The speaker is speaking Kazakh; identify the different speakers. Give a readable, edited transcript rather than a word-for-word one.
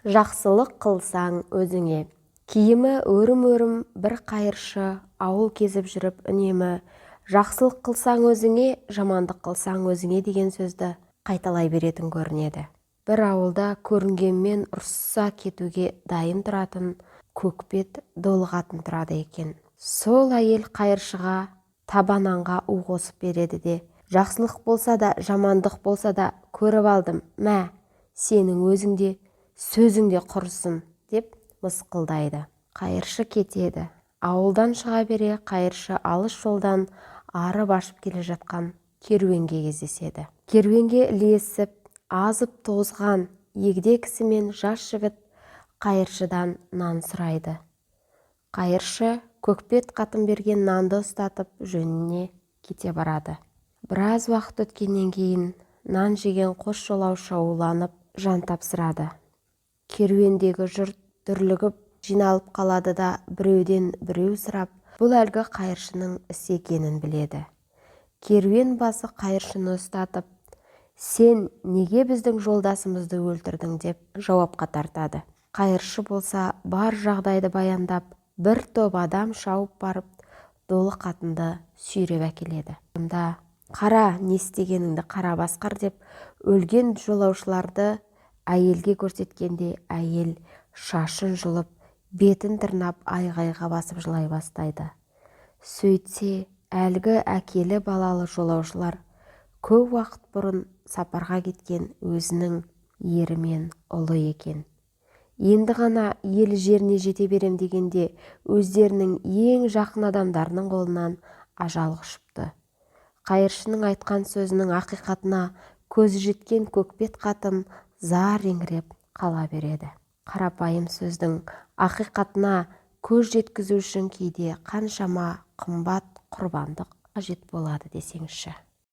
Speaker 1: Жақсылық қылсаң өзіңе. Киімі өрім-өрім бір қайыршы ауыл кезіп жүріп үнемі «Жақсылық қылсаң өзіңе, жамандық қылсаң өзіңе» деген сөзді қайталай беретін көрінеді. Бір ауылда көрінгенмен ұрысса кетуге дайын тұратын көкбет долы қатын тұрады екен. Сол әйел қайыршыға таба нанға у қосып береді де: «Жақсылық болса да, жамандық болса да көріп алдым, мә, сенің өзің де, сөзің де құрысын», – деп мысқылдайды. Қайыршы кетеді. Ауылдан шыға бере қайыршы алыс жолдан арып-ашып келе жатқан керуенге кездеседі. Керуенге ілесіп, азып-тозған егде кісі мен жас жігіт қайыршыдан нан сұрайды. Қайыршы көкбет қатын берген нанды ұстатып, жөніне кете барады. Біраз уақыт өткеннен кейін нан жеген қос жолаушы уланып, жан тапсырады. Керуендегі жұрт дүрлігіп жиналып қалады да, біреуден біреу сұрап, бұл әлгі қайыршының ісі екенін біледі. Керуен басы қайыршыны ұстатып: «Сен неге біздің жолдасымызды өлтірдің?» – деп жауапқа тартады. Қайыршы болса, бар жағдайды баяндап, бір топ адам шауып барып, долы қатынды сүйреп әкеледі. Сонда: «Қара, не істегеніңді, қара басқыр», – деп өлген жолаушыларды әйелге көрсеткенде, әйел шашын жұлып, бетін тырнап, айғайға басып жылай бастайды. Сөйтсе, әлгі әкелі балалы жолаушылар көп уақыт бұрын сапарға кеткен өзінің ері мен ұлы екен. Енді ғана ел жеріне жете берем дегенде, өздерінің ең жақын адамдарының қолынан ажал құшыпты. Қайыршының айтқан сөзінің ақиқатына көзі жеткен көкбет қатын зар еңіреп қала береді. Қарапайым сөздің ақиқатына көз жеткізу үшін кейде қаншама қымбат құрбандық қажет болады десеңізші.